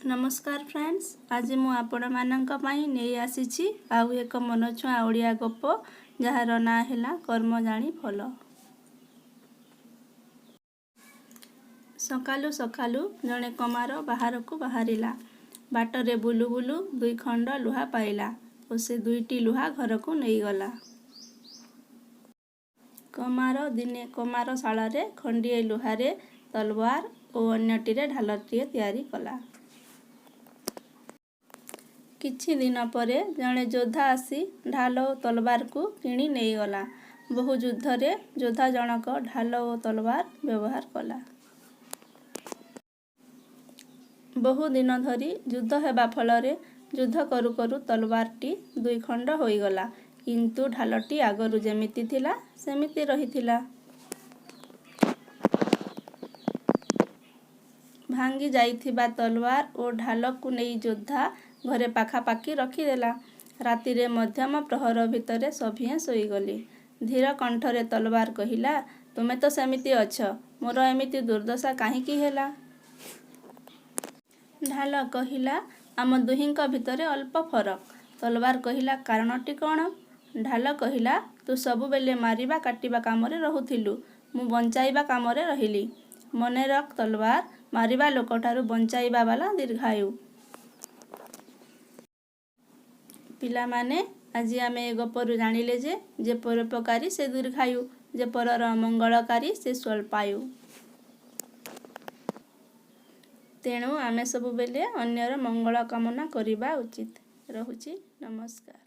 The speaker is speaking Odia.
ନମସ୍କାର ଫ୍ରେଣ୍ଡସ୍, ଆଜି ମୁଁ ଆପଣମାନଙ୍କ ପାଇଁ ନେଇ ଆସିଛି ଆଉ ଏକ ମନଛୁଆଁ ଓଡ଼ିଆ ଗପ, ଯାହାର ନାଁ ହେଲା କର୍ମ ଜାଣି ଫଲ। ସକାଳୁ ସକାଳୁ ଜଣେ କମାର ବାହାରକୁ ବାହାରିଲା। ବାଟରେ ବୁଲୁ ବୁଲୁ ଦୁଇ ଖଣ୍ଡ ଲୁହା ପାଇଲା ଓ ସେ ଦୁଇଟି ଲୁହା ଘରକୁ ନେଇଗଲା। କମାର ଦିନେ କମାରଶାଳରେ ଖଣ୍ଡିଏ ଲୁହାରେ ତଲବାର ଓ ଅନ୍ୟଟିରେ ଢାଲଟିଏ ତିଆରି କଲା। କିଛି ଦିନ ପରେ ଜଣେ ଯୋଦ୍ଧା ଆସି ଢାଲ ଓ ତଲବାରକୁ କିଣି ନେଇଗଲା। ବହୁ ଯୁଦ୍ଧରେ ଯୋଦ୍ଧା ଜଣକ ଢାଲ ଓ ତଲବାର ବ୍ୟବହାର କଲା। ବହୁ ଦିନ ଧରି ଯୁଦ୍ଧ ହେବା ଫଳରେ ଯୁଦ୍ଧ କରୁ କରୁ ତଲବାରଟି ଦୁଇ ଖଣ୍ଡ ହୋଇଗଲା, କିନ୍ତୁ ଢାଲଟି ଆଗରୁ ଯେମିତି ଥିଲା ସେମିତି ରହିଥିଲା। ଭାଙ୍ଗି ଯାଇଥିବା ତଲବାର ଓ ଢାଲକୁ ନେଇ ଯୋଦ୍ଧା ଘରେ ପାଖାପାଖି ରଖିଦେଲା। ରାତିରେ ମଧ୍ୟମ ପ୍ରହର ଭିତରେ ସଭିଏଁ ଶୋଇଗଲେ। ଧୀର କଣ୍ଠରେ ତଲବାର କହିଲା, ତୁମେ ତ ସେମିତି ଅଛ, ମୋର ଏମିତି ଦୁର୍ଦ୍ଦଶା କାହିଁକି ହେଲା? ଢାଲ କହିଲା, ଆମ ଦୁହିଁଙ୍କ ଭିତରେ ଅଳ୍ପ ଫରକ। ତଲବାର କହିଲା, କାରଣଟି କ'ଣ? ଢାଲ କହିଲା, ତୁ ସବୁବେଳେ ମାରିବା କାଟିବା କାମରେ ରହୁଥିଲୁ, ମୁଁ ବଞ୍ଚାଇବା କାମରେ ରହିଲି। ମନେରଖ ତଲବାର, ମାରିବା ଲୋକଠାରୁ ବଞ୍ଚାଇବାବାଲା ଦୀର୍ଘାୟୁ। ପିଲାମାନେ, ଆଜି ଆମେ ଏ ଗପରୁ ଜାଣିଲେ ଯେ ଯେ ପରୋପକାରୀ ସେ ଦୀର୍ଘାୟୁ, ଯେ ପରର ଅମଙ୍ଗଳକାରୀ ସେ ସ୍ୱଳ୍ପାୟୁ। ତେଣୁ ଆମେ ସବୁବେଳେ ଅନ୍ୟର ମଙ୍ଗଳ କାମନା କରିବା ଉଚିତ। ରହୁଛି, ନମସ୍କାର।